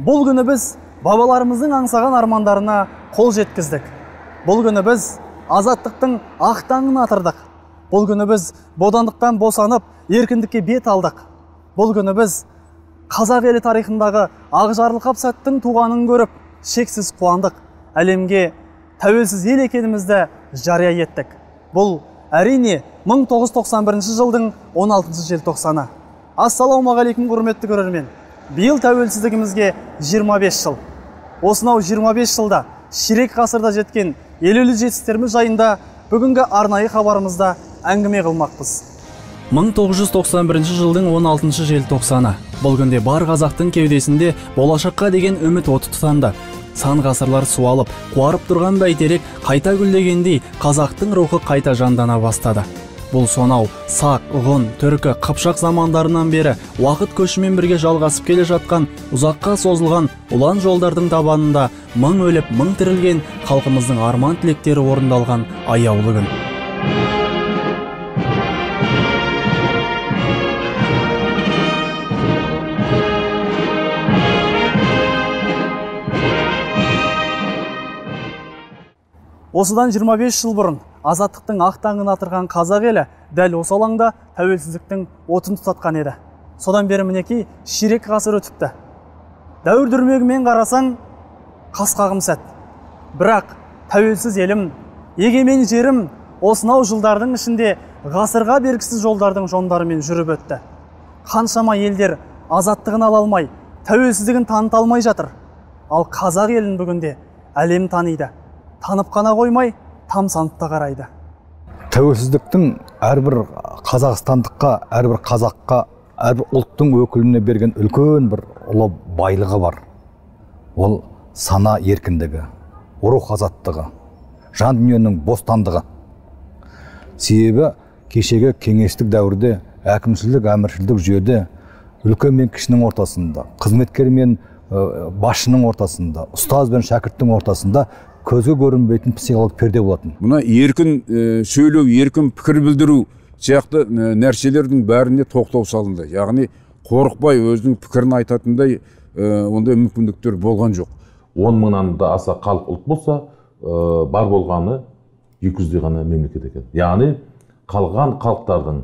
Бұл күні біз бабаларымыздың аңсаған армандарына қол жеткіздік. Бұл күні біз азаттықтың ақ таңын атырдық. Бұл күні біз бодандықтан босанып, еркіндікке бет алдық. Бұл күні біз қазақ елі тарихындағы ақ жарылқап сәттің туғанын көріп, шексіз қуандық. Әлемге тәуелсіз ел екенімізді жария еттік. Бұл әрине 1991 жылдың 16 желтоқсаны. Ассалаумағалейкум, құрметті көрермен. Биыл тәуелсіздігімізге 25 жыл. Осынау 25 жылда ширек ғасырда жеткен елеулі жетістіктеріміз жайында бүгінгі арнайы хабарымызда әңгіме қылмақпыз. 1991 жылдың 16 желтоқсаны. Бұл күнде бар қазақтың кеудесінде болашаққа деген үміт оты тұтанды. Сан ғасырлар суалып, қуарып тұрған бәйтерек қайта гүлдегендей қазақтың рухы қайта жандана бастады. Бұл сонау сақ, ғұн, түркі, қыпшақ замандарынан бері уақыт көшімен бірге жалғасып келе жатқан ұзаққа созылған ұлан жолдардың табанында мың өліп, мың тірілген халқымыздың арман тілектері орындалған аяулы күн. Осыдан 25 жыл бұрын азаттықтың ақ таңын атырған қазақ елі дәл осы алаңда тәуелсіздіктің отын тұтатқан еді. Содан бері мінекей ширек ғасыр өтіпті. Дәуір дүрмегімен қарасаң, қас қағым сәт. Бірақ тәуелсіз елім, егемен жерім осынау жылдардың ішінде ғасырға бергісіз жолдардың жондарымен жүріп өтті. Қаншама елдер азаттығын ала алмай, тәуелсіздігін таныта алмай жатыр. Ал қазақ елін бүгінде әлем таниды. Танып қана қоймай, тамсанып та қарайды. Тәуелсіздіктің әрбір қазақстандыққа, әрбір қазаққа, әрбір ұлттың өкіліне берген үлкен бір ұлы байлығы бар. Ол сана еркіндігі, рух азаттығы, жан дүниенің бостандығы. Себебі кешегі кеңестік дәуірде әкімшілік, әміршілдік жүйеде үлкен мен кішінің ортасында, қызметкер мен басшының ортасында, ұстаз бен шәкірттің ортасында көзге көрінбейтін психологиялық перде болатын. Мына еркін сөйлеу, еркін пікір білдіру сияқты нәрселердің бәріне тоқтау салынды. Яғни қорықпай өзінің пікірін айтатындай ондай мүмкіндіктер болған жоқ. 10 мыңнан да аса халық ұлт болса, бар болғаны 200-дей ғана мемлекет екен. Яғни қалған халықтардың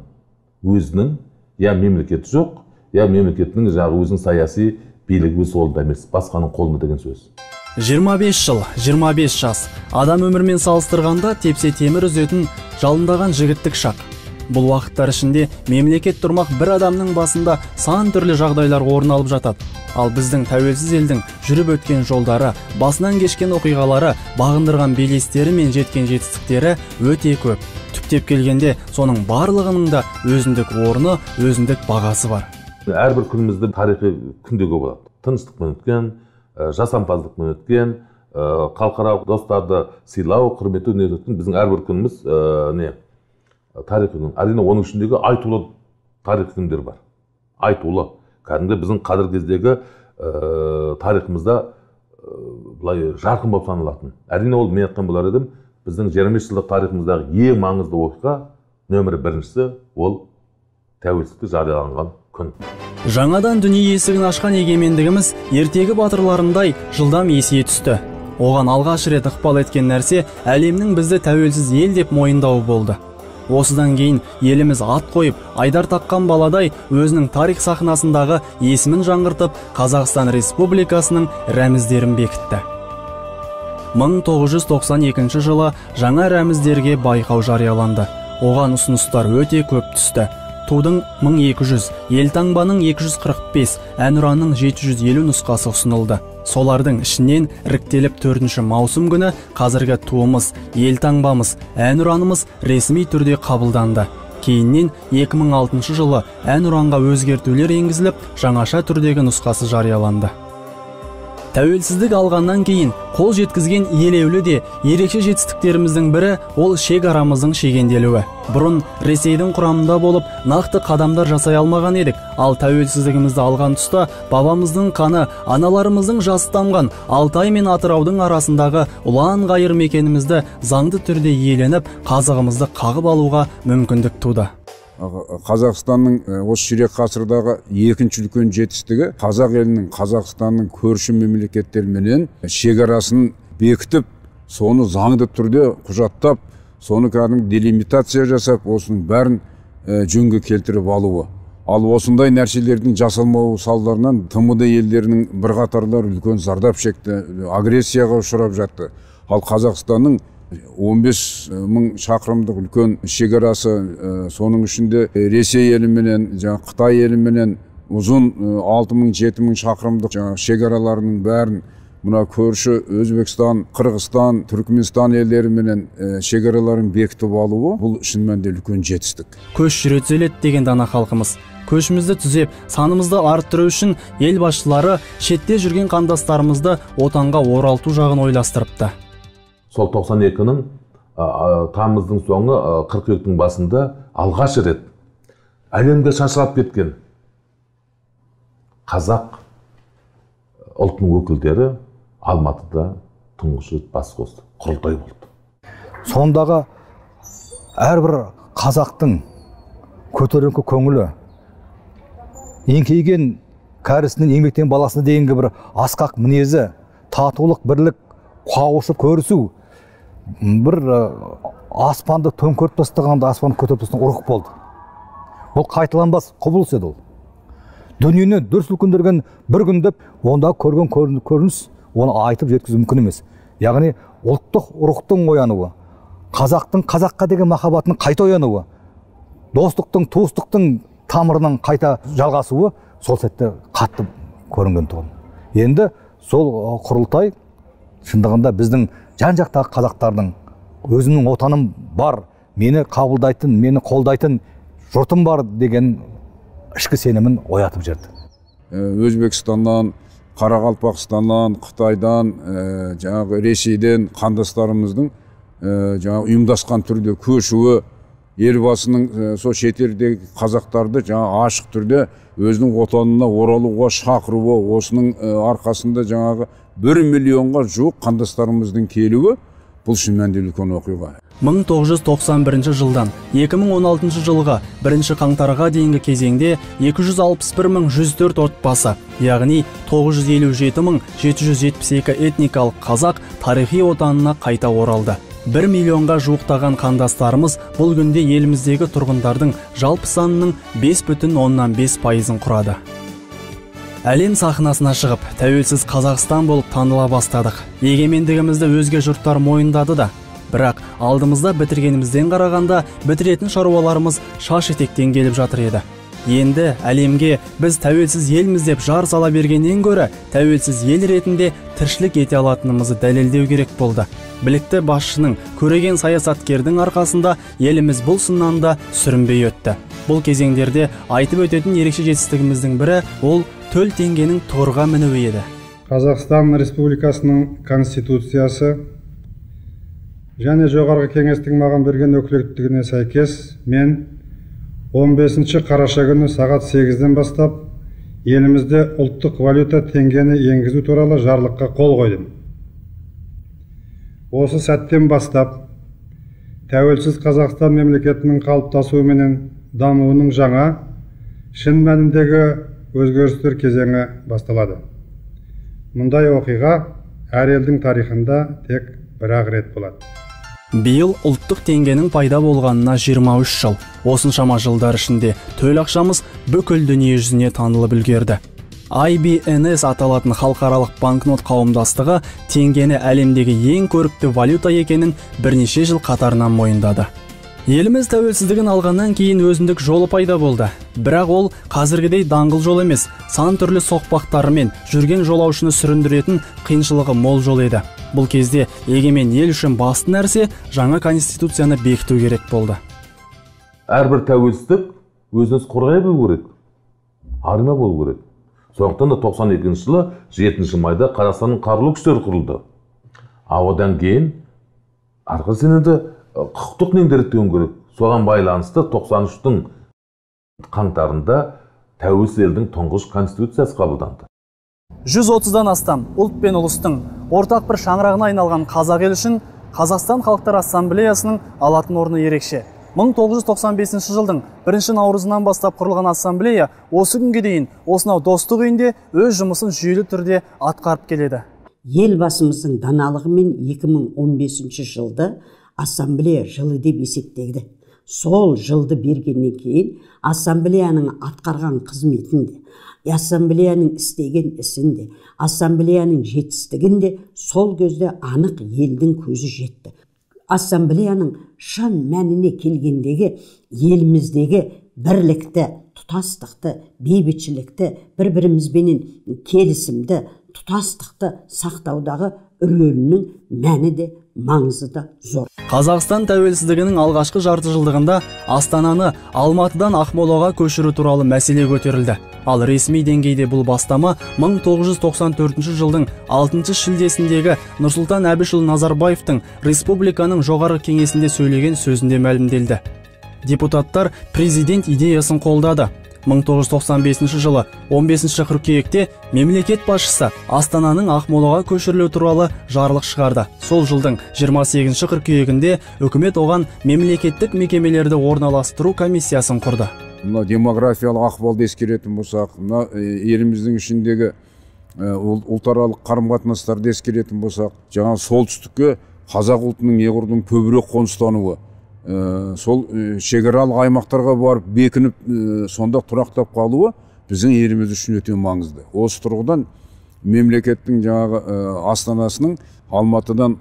өзінің я мемлекеті жоқ, я мемлекеттің жағы өзінің саяси билігі өз қолында емес, басқаның қолында деген сөз. 25 жыл, 25 жас. Адам өмірмен салыстырғанда тепсе темір үзетін жалындаған жігіттік шақ. Бұл уақыттар ішінде мемлекет тұрмақ бір адамның басында сан түрлі жағдайлар орын алып жатады. Ал біздің тәуелсіз елдің жүріп өткен жолдары, басынан кешкен оқиғалары, бағындырған белестері мен жеткен жетістіктері өте көп. Түптеп келгенде соның барлығының да өзіндік орны, өзіндік бағасы бар. Әрбір күнімізді тарихи күн деуге болады. Тыныштықпен өткен, жасампаздықпен өткен, халықаралық достарды сыйлау, құрметтеу өткен біздің әрбір күніміз тарихи күн. Әрине, оның ішіндегі айтулы тарихи күндер бар. Айтулы. Кәдімгі біздің қазіргі кездегі тарихымызда былай жарқын болып саналатын. Әрине, ол мен айтқан болар едім, біздің 25 жылдық тарихымыздағы ең маңызды оқиға нөмірі біріншісі ол тәуелсіздікті жарияланған күн. Жаңадан дүние есігін ашқан егемендігіміз ертегі батырларындай жылдам есейе түсті. Оған алғаш рет ықпал еткен нәрсе әлемнің бізді тәуелсіз ел деп мойындауы болды. Осыдан кейін еліміз ат қойып, айдар таққан баладай өзінің тарих сахнасындағы есімін жаңғыртып, Қазақстан Республикасының рәміздерін бекітті. 1992 жылы жаңа рәміздерге байқау жарияланды. Оған ұсыныстар өте көп түсті. Тудың 1200, елтаңбаның 245, әнұранның 750 нұсқасы ұсынылды. Солардың ішінен іріктеліп 4 маусым күні қазіргі туымыз, елтаңбамыз, әнұранымыз ресми түрде қабылданды. Кейіннен 2006 жылы әнұранға өзгертулер енгізіліп, жаңаша түрдегі нұсқасы жарияланды. Тәуелсіздік алғаннан кейін қол жеткізген елеулі де ерекше жетістіктеріміздің бірі ол шекарамыздың шегенделуі. Бұрын Ресейдің құрамында болып, нақты қадамдар жасай алмаған едік. Ал тәуелсіздігімізді алған тұста бабамыздың қаны, аналарымыздың жасы тамған Алтай мен Атыраудың арасындағы ұлан ғайыр мекенімізді заңды түрде иеленіп, қазығымызды қағып алуға мүмкіндік туды. Қазақстанның осы ширек ғасырдағы екінші үлкен жетістігі қазақ елінің, Қазақстанның көрші мемлекеттерменен шекарасын бекітіп, соны заңды түрде құжаттап, соны кәдімгі делимитация жасап, осының бәрін жөнге келтіріп алуы. Ал осындай нәрселердің жасалмауы салдарынан ТМД елдерінің бірқатарлары үлкен зардап шекті, агрессияға ұшырап жатты. Ал Қазақстанның 15 мың шақырымдық үлкен шекарасы, соның ішінде Ресей еліменен, жаңа Қытай еліменен ұзын 6 мың, 7 мың шақырымдық жаңа шекараларының бәрін мына көрші Өзбекстан, Қырғызстан, Түркменстан елдеріменен шекараларын бекітіп алуы бұл шын мәнінде үлкен жетістік. Көш жүре түзеледі деген дана халқымыз. Көшімізді түзеп, санымызды арттыру үшін ел басшылары шетте жүрген қандастарымызды отанға оралту жағын ойластырыпты. Сол 92-нің тамыздың соңы, қыркүйектің басында алғаш рет әлемге шашырап кеткен қазақ ұлтының өкілдері Алматыда тұңғыш рет бас қосты, құрылтай болды. Сондағы әрбір қазақтың көтеріңкі көңілі, еңкейген кәрісінен еңбектен баласына дейінгі бір асқақ мінезі, татулық, бірлік, қауышып көрісу, бір аспанды төңкеріп тастағанда аспанды көтеріп тастаған ұрық болды. Бұл қайталанбас құбылыс еді ол. Дүниені дүр сілкіндірген бір күн деп онда көрген көрініс оны айтып жеткізу мүмкін емес. Яғни ұлттық рухтың оянуы, қазақтың қазаққа деген махаббатының қайта оянуы, достықтың, туыстықтың тамырының қайта жалғасуы сол сәтте қатты көрінген тұғын. Енді сол құрылтай шындығында біздің жан-жақтағы қазақтардың өзімнің отаным бар, мені қабылдайтын, мені қолдайтын жұртым бар деген ішкі сенімін оятып жіберді. Өзбекстаннан, Қарақалпақстаннан, Қытайдан, жаңағы Ресейден қандастарымыздың жаңағы ұйымдасқан түрде көшуі, елбасының сол шетелдегі қазақтарды жаңа ашық түрде өзінің отанына оралуға шақыруы, осының арқасында жаңағы 1 миллионға жуық қандастарымыздың келуі бұл шын мәнінде үлкен оқиға. 1991 жылдан 2016 жылғы 1 қаңтарға дейінгі кезеңде 261 104 отбасы, яғни 957 772 этникалық қазақ тарихи отанына қайта оралды. 1 миллионға жуықтаған қандастарымыз бұл күнде еліміздегі тұрғындардың жалпы санының 5,5%-ын құрады. Әлем сахнасына шығып, тәуелсіз Қазақстан болып таныла бастадық. Егемендігімізді өзге жұрттар мойындады да. Бірақ алдымызда бітіргенімізден қарағанда бітіретін шаруаларымыз шаш етектен келіп жатыр еді. Енді әлемге біз тәуелсіз елміз деп жар сала бергеннен гөрі тәуелсіз ел ретінде тіршілік ете алатынымызды дәлелдеу керек болды. Білікті басшының, көреген саясаткердің арқасында еліміз бұл сыннан да сүрінбей өтті. Бұл кезеңдерде айтып өтетін ерекше жетістігіміздің бірі ол төл теңгенің тұғырға мінуі еді. Қазақстан Республикасының Конституциясы және Жоғарғы Кеңестің маған берген өкілеттігіне сәйкес мен 15 қараша күні сағат 8-ден бастап елімізде ұлттық валюта теңгені енгізу туралы жарлыққа қол қойдым. Осы сәттен бастап тәуелсіз Қазақстан мемлекетінің қалыптасуы менен дамуының жаңа, шын мәніндегі өзгерістер кезеңі басталады. Мұндай оқиға әр елдің тарихында тек бір-ақ рет болады. Биыл ұлттық теңгенің пайда болғанына 23 жыл. Осыншама жылдар ішінде төл ақшамыз бүкіл дүние жүзіне танылып үлгерді. IBNS аталатын халықаралық банкнот қауымдастығы теңгені әлемдегі ең көрікті валюта екенін бірнеше жыл қатарынан мойындады. Еліміз тәуелсіздігін алғаннан кейін өзіндік жолы пайда болды. Бірақ ол қазіргідей даңғыл жол емес, сан түрлі соқпақтарымен жүрген жолаушыны сүріндіретін қиыншылығы мол жол еді. Бұл кезде егемен ел үшін басты нәрсе жаңа конституцияны бекіту керек болды. Әрбір тәуелсіздік өзін қорғай білу керек, армия болу керек. Сондықтан да 92 жылы 7 майда Қазақстанның қарулы күштері құрылды. А одан кейін арғы сен енді құқықтық неңді реттеуің керек. Соған байланысты 93-тің қаңтарында тәуелсіз елдің тұңғыш конституциясы қабылданды. 130-дан астам ұлт пен ұлыстың ортақ бір шаңырағына айналған қазақ елі үшін Қазақстан Халықтар Ассамблеясының алатын орны ерекше. 1995 жылдың 1 наурызынан бастап құрылған ассамблея осы күнге дейін осынау достық үйінде өз жұмысын жүйелі түрде атқарып келеді. Елбасымыздың даналығымен 2015 жылды ассамблея жылы деп есептеді. Сол жылды бергеннен кейін ассамблеяның атқарған қызметін де, ассамблеяның істеген ісін де, ассамблеяның жетістігін де сол кезде анық елдің көзі жетті. Ассамблеяның шын мәніне келгендегі еліміздегі бірлікті, тұтастықты, бейбітшілікті, бір-бірімізбенен келісімді, тұтастықты сақтаудағы рөлінің мәні де, маңызы да зор. Қазақстан тәуелсіздігінің алғашқы жарты жылдығында Астананы Алматыдан Ақмолаға көшіру туралы мәселе көтерілді. Ал ресми деңгейде бұл бастама 1994 жылдың 6 шілдесіндегі Нұрсұлтан Әбішұлы Назарбаевтың Республиканың жоғарғы кеңесінде сөйлеген сөзінде мәлімделді. Депутаттар президент идеясын қолдады. 1995 жылы 15 қыркүйекте мемлекет басшысы Астананың Ақмолаға көшірілуі туралы жарлық шығарды. Сол жылдың 28 қыркүйегінде үкімет оған мемлекеттік мекемелерді орналастыру комиссиясын құрды. Мына демографиялық ахуалды ескеретін болсақ, мына еліміздің ішіндегі ұлтаралық қарым-қатынастарды ескеретін болсақ, жаңа солтүстікке қазақ ұлтының неғұрлым көбірек қоныстануы, сол шекаралық аймақтарға барып бекініп, сонда тұрақтап қалуы біздің еліміз үшін өте маңызды. Осы тұрғыдан мемлекеттің жаңағы астанасының Алматыдан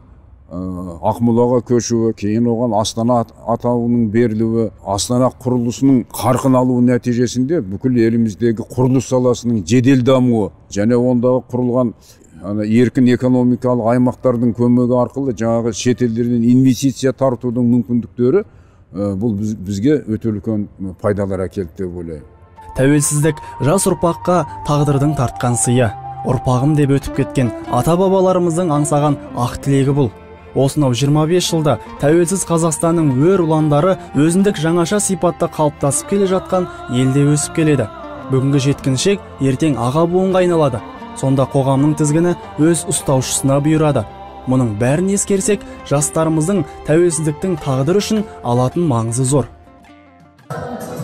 Ақмолаға көшуі, кейін оған Астана атауының берілуі, Астана құрылысының қарқын алуы нәтижесінде бүкіл еліміздегі құрылыс саласының жедел дамуы және ондағы құрылған еркін экономикалық аймақтардың көмегі арқылы жаңағы шетелдерден инвестиция тартудың мүмкіндіктері бұл бізге өте үлкен пайдалар әкелді деп ойлаймын. Тәуелсіздік жас ұрпаққа тағдырдың тартқан сыйы. Ұрпағым деп өтіп кеткен ата-бабаларымыздың аңсаған ақ тілегі бұл. Осынау 25 жылда тәуелсіз Қазақстанның өр ұландары өзіндік жаңаша сипатта қалыптасып келе жатқан елде өсіп келеді. Бүгінгі жеткіншек ертең аға буынға айналады. Сонда қоғамның тізгіні өз ұстаушысына бұйырады. Мұның бәрін ескерсек, жастарымыздың тәуелсіздіктің тағдыры үшін алатын маңызы зор.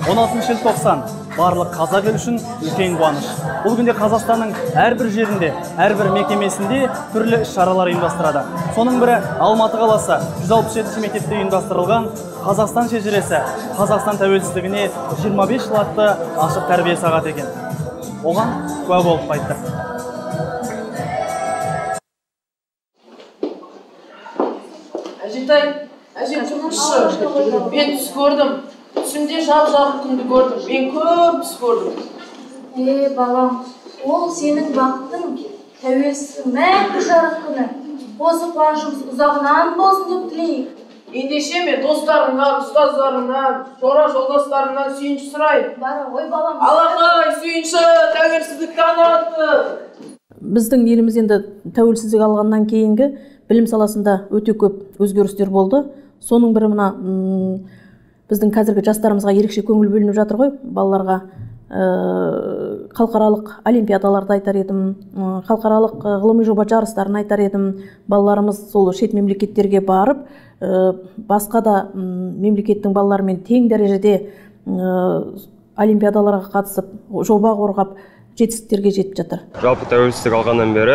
16 желтоқсан барлық қазақ елі үшін үлкен қуаныш. Бұл күнде Қазақстанның әрбір жерінде, әрбір мекемесінде түрлі іс-шаралар ұйымдастырады. Соның бірі Алматы қаласы 167 мектепте ұйымдастырылған Қазақстан шежіресі, Қазақстан тәуелсіздігіне 25 жыл атты ашық тәрбие сағаты екен. Оған куә болып қайттық. Әжетай, әже тұрыңызшы. Мен түс көрдім. Түсімде жап-жарық күнді көрдім. Мен көп түс көрдім. Балам, ол сенің бақытың, тәуелсіздіктің мәңгі жарық күні. Осы қуанышымыз ұзағынан болсын деп тілейік. Ендеше мен достарымнан, ұстаздарымнан, жора жолдастарымнан сүйінші сұрайын. Бара ғой, балам. Алақай, сүйінші, тәуелсіздік таңы атты. Біздің еліміз енді тәуелсіздік алғаннан кейінгі білім саласында өте көп өзгерістер болды. Соның бірі мына біздің қазіргі жастарымызға ерекше көңіл бөлініп жатыр ғой, балаларға халықаралық олимпиадаларды айтар едім, халықаралық ғылыми жоба жарыстарын айтар едім. Балаларымыз сол шет мемлекеттерге барып, басқа да мемлекеттің балаларымен тең дәрежеде олимпиадаларға қатысып, жоба қорғап, жетістіктерге жетіп жатыр. Жалпы тәуелсіздік алғаннан бері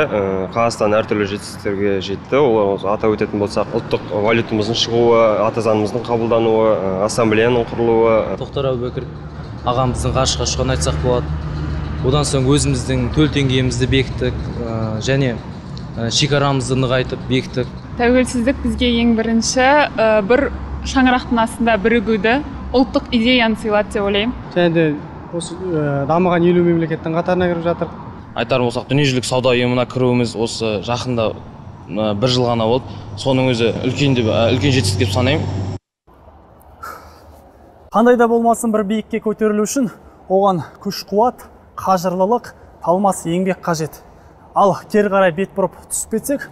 Қазақстан әртүрлі жетістіктерге жетті. Ол атап өтетін болсақ, ұлттық валютамыздың шығуы, ата заңымыздың қабылдануы, ассамблеяның құрылуы. Тоқтар Әубәкір ағамыздың ғарышқа ұшқанын айтсақ болады. Одан соң өзіміздің төл теңгемізді бекіттік және шекарамызды нығайтып бекіттік. Тәуелсіздік бізге ең бірінші бір шаңырақтың астында бірігуді, ұлттық идеяны сыйлады деп ойлаймын. Және де осы дамыған 50 мемлекеттің қатарына кіріп жатыр. Айтар болсақ, дүниежүзілік сауда ұйымына кіруіміз осы жақында бір жыл ғана болды. Соның өзі үлкен жетістік деп санаймын. Қандай да болмасын бір биікке көтерілу үшін оған күш-қуат, қажырлылық, талмас еңбек қажет. Ал кері қарай бет бұрып түсіп кетсек,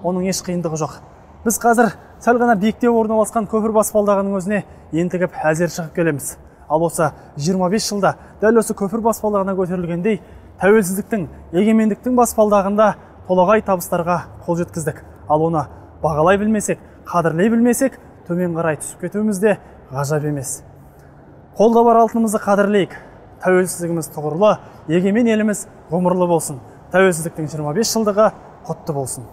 оның еш қиындығы жоқ. Біз қазір сәл ғана биіктеу орналасқан көпір баспалдағының өзіне ентігіп әзер шығып келеміз. Ал осы 25 жылда дәл осы көпір баспалдағына көтерілгендей тәуелсіздіктің, егемендіктің баспалдағында толағай табыстарға қол жеткіздік. Ал оны бағалай білмесек, қадірлей білмесек, төмен қарай түсіп кетуіміз де ғажап емес. Қолда бар алтынымызды қадірлейік. Тәуелсіздігіміз тұғырлы, егемен еліміз ғұмырлы болсын. Тәуелсіздіктің 25 жылдығы құтты болсын.